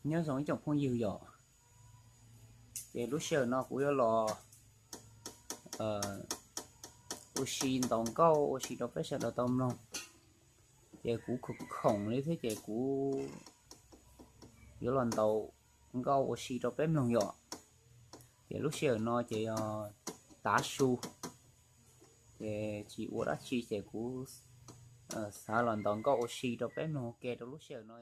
Nyob zoo ib tsoom phooj ywg yom, ces lub sij hawm no kuv yuav los ua si ntaus nkauj ua si rau peb sawv daws tau mloog. Ces kuv khoom khoom li thiab ces kuv yuav los ntaus nkauj ua si rau peb mloog yom. Ces lub sij hawm no ces yog tav su, ces tsis ua dab tsi ces kuv xav los ntaus nkauj ua si rau peb mloog ua ke rau lub sij hawm no.